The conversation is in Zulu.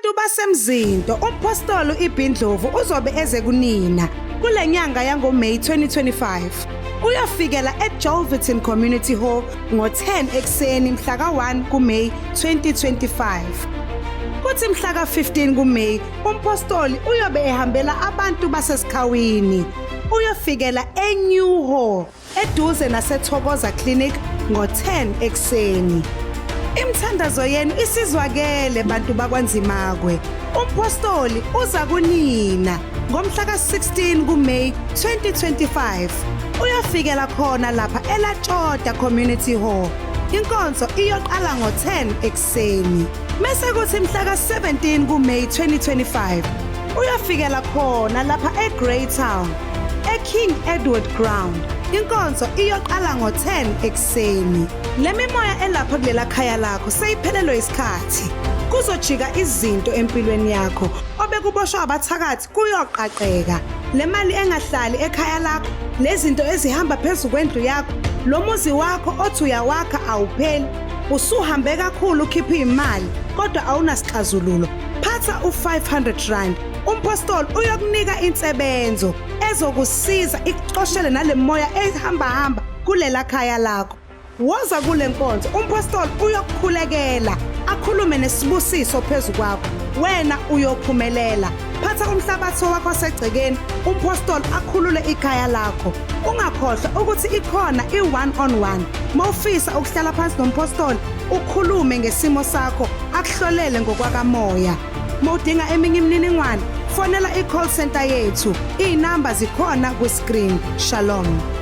Bantu baseMzinto, uMphostoli iBhindlovu uzobe eze kunina kule nyanga yangoMay 2025. Uyofikela eJolverton Community Hall ngo-10 ekuseni mhla ka-1 kuMay 2025. Kuthi mhla ka-15 kuMay, uMphostoli uyobe ehambela abantu baseSikhawini. Uyofikela eNew Hall eduze naseThokoza Clinic ngo-10 ekuseni. Imithandazo yenu isizwakele bantu bakwaNzimakwe. Umphostoli uza kunina ngomhla ka-16 kuMay 2025. Uyofikela khona lapha eLatshoda Community Hall. Inkonzo iyoqala ngo-10 ekuseni. Mese kuthi mhla ka-17 kuMay 2025 uyofikela khona lapha eGreytown eKing Edward Ground. Inkonzo iyoqala ngo-10 ekuseni. Le mimoya elapha kulela khaya lakho seyiphelelwe isikhathi. Kuzojika izinto empilweni yakho. Obekuboshwa abathakathi kuyoqaqeka. Le mali engahlali ekhaya lakho, lezinto ezihamba phezu kwendlu yakho, lo muzi wakho othi uyawakha awupheli. Usuhambe kakhulu ukhipha imali kodwa awunasixazululo. Phatha u-500 rand. Umpostoli uyokunika insebenzo ezokusiza ikuxoshele nale moya ehamba hamba kulela khaya lakho. Woza kule nkonzo, umpostoli uyokukhulekela, akhulume nesibusiso phezu kwakho. Wena uyophumelela. Phatha umhlabathi wakho wasegcekeni, umpostoli akhulule ikhaya lakho. Ungakhohlwa ukuthi ikhona i-one on one. Mawufisa ukuhlala phansi nompostoli, ukhulume ngesimo sakho, akuhlolele ngokwakamoya. Mawudinga eminye imininingwane, fonela i-call center yethu. Iy'namba zikhona kwi-screen. Shalom.